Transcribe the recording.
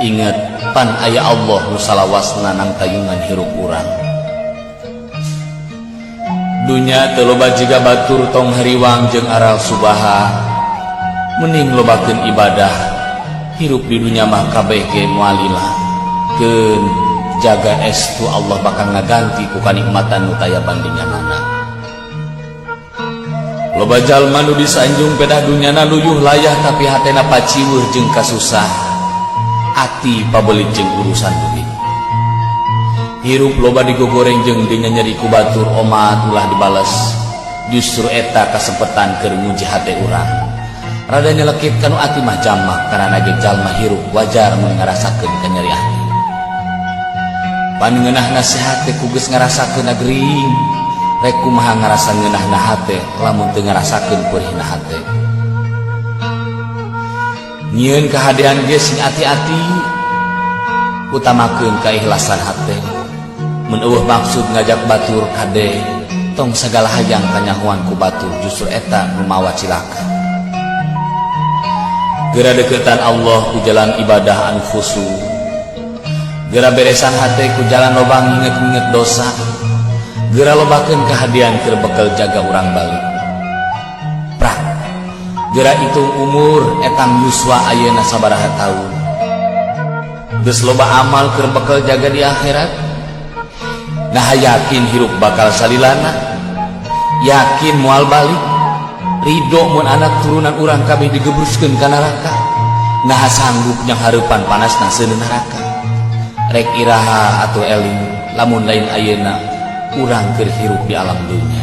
Inget pan aya Allah nu salawasna nangtayungan hirup urang. Dunya teu loba jiga batur, tong hariwang jeung aral subaha, mending lobakeun ibadah. Hirup di dunya mah kabeh ge moal lila. Keun jaga estu Allah bakal ngaganti ku kanikmatan nu taya bandinganana. Loba jalma nu disanjung pedah dunyana luyuh layah, tapi hatena paciweuh jeung kasusah ati, pabelit jeung urusan duit. Hirup loba digogoreng jeung dinyeri ku batur, omat ulah dibales. Justru eta kasempetan keur nguji hate urang. Rada nyelekit kanu ati mah jamak, karena ge jalma hirup wajar mun ngarasakeun kanyeri ati. Pan ngeunah nasihat teh ku geus ngarasakeun gering. Rek kumaha ngarasa ngeunahna hate lamun teu ngarasakeun peurihna hate? Nyieun kahadean ge sing ati-ati, utamakeun keikhlasan hate. Mun euweuh maksud ngajak batur, kade tong sagala hayang kanyahoan ku batur, justru eta nu mawa cilaka. Geura deketan Allah ku jalan ibadah anu khusu. Geura beresan hate ku jalan loba nginget-nginget dosa. Geura lobakeun kahadean keur bekel jaga urang balik prak. Geura hitung umur, etang yuswa ayeuna sabaraha tahun? Geus loba amal keur bekel jaga di akhirat? Nah, yakin hirup bakal salilana, yakin moal balik, ridho mun anak turunan urang kabeh digebruskeun ka neraka? Nah, sanggup nyanghareupan panasna seuneu neraka? Rek iraha atuh eling lamun lain ayeuna urang keur hirup di alam dunya?